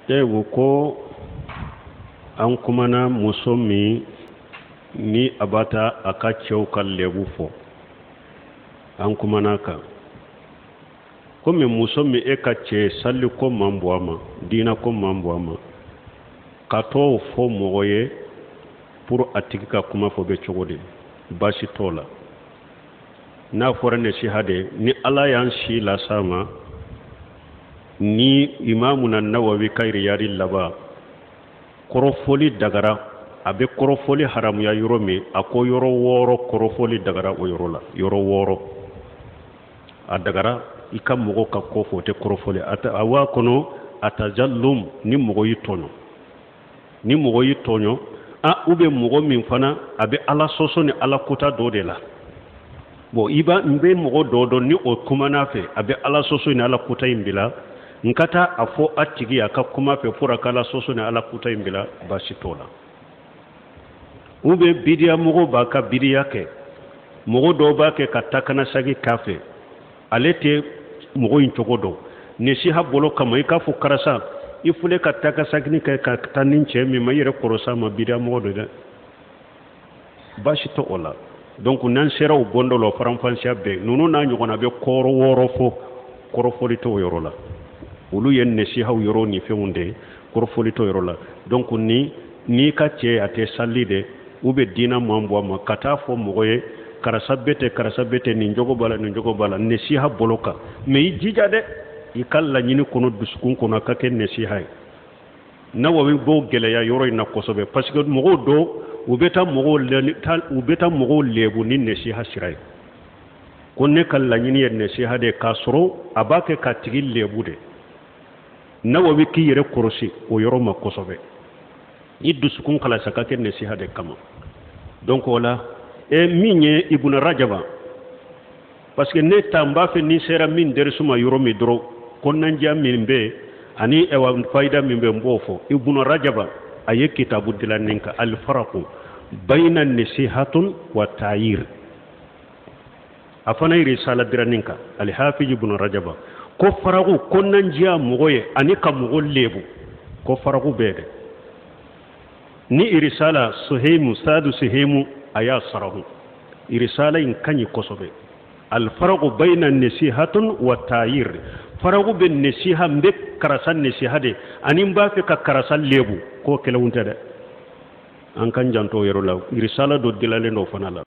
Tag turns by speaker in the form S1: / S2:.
S1: E ko an kumana muso min ni a b'a ta a ka cɛw ka lɛbu fɔ, an kumana kan komi muso min e ka cɛ saliko man bon a ma, diinako man bon a ma, ka t'o fɔ mɔgɔ ye pour a tigi ka kuma fɔ bɛ cogo di? Baasi t'o la. N'a fɔra nasiha de, ni ala y'an si las'a ma, ni imamuna Nawawi ka Riyadi laban, kɔrɔfɔli dagara. A bɛ kɔrɔfɔli haramuya yɔrɔ min, a ko yɔrɔ 6 kɔrɔfɔli dagara o yɔrɔ la. Yɔrɔ 6 a dagara i ka mɔgɔ ka ko fɔ, o tɛ kɔrɔfɔli. A b'a kɔnɔ a tajallum, ni mɔgɔ y'i tɔɲɔ, ni mɔgɔ y'i tɔɲɔ, a ou bien mɔgɔ min fana a bɛ ala sɔsɔ ni ala kota dɔ de la. Bon, i b'a n bɛ mɔgɔ dɔ dɔn, ni o kumana fɛ, a bɛ ala sɔsɔ ni ala kota in bila, n ka taa a fɔ a tigi a ka kuma fɛ pour a ka ala sɔsɔ ni ala kota in bila, baasi t'o la. Ou bien bidiya mɔgɔw b'a ka bidiya kɛ, mɔgɔ dɔw b'a kɛ ka takanasagi k'a fɛ, ale tɛ mɔgɔ in cogo dɔn. Nasiha bolo kama, i k'a fɔ karisa, i filɛ ka takasagini kɛ ka taa ni cɛ min ma, i yɛrɛ kɔrɔsa ma, bidiya mɔgɔ don dɛ, baasi tɛ o la. Donc n'an sera o bɔndɔ la, faranfasiya bɛɛ ninnu n'a ɲɔgɔnna bɛ kɔrɔ 6 fɔ, kɔrɔfɔli t'o yɔrɔ la. Olu ye nasihaw yɔrɔ ni fɛnw de ye, kɔrɔfɔli t'o yɔrɔ la. Donc ni n'i ka cɛ a tɛ sali de, ou bien diina man bɔ a ma, ka taa fɔ mɔgɔ ye karisa bɛ ten, karisa bɛ ten, nin jogo b'a la, nin jogo b'a la, nasiha bolo kan. Mais i jija dɛ, i ka laɲini kɔnɔ, dusukun kɔnɔ, a ka kɛ nasiha ye. Nawawi b'o gɛlɛya yɔrɔ in na kosɛbɛ, parce que mɔgɔw dɔw u bɛ taa mɔgɔw lebu ni nasiha sira ye, ko ne ka laɲini ye nasiha de ye, k'a sɔrɔ a b'a kɛ k'a tigi lebu de. Nawawi k'i yɛrɛ kɔlɔsi o yɔrɔ ma kosɛbɛ, i dusukun kalasa ka kɛ nasiha de kama. Donc o la, e min ye Ibn Rajaba, parce que ne ta n b'a fɛ ni sera min derisu ma yɔrɔ min dɔrɔn, kɔnɔnandiya min bɛ yen ani ɛwa fayida min bɛ, n b'o fɔ. Ibn Rajaba a ye kitabu dilan kan alfaraku bayna nasihatun wa tayir. A fana ye risala dilannin kan, Alhafiz Ibn Rajaba, ko faraku kɔnɔnandiya mɔgɔ ye ani ka mɔgɔ lebu, ko faraku bɛɛ dɛ. Ni risala Suhaimu Sadu Suhaimu a y'a sarahu, risala in ka ɲi kosɛbɛ. Alfaraku bayna nasihatun wa tayir, faraku bɛ nasiha, n bɛ karasa nasiha de ani n b'a fɛ ka karasa lebu, k'o kelenw tɛ dɛ. An kan janto o yɔrɔ la, risala dɔ dilalen dɔ fana la.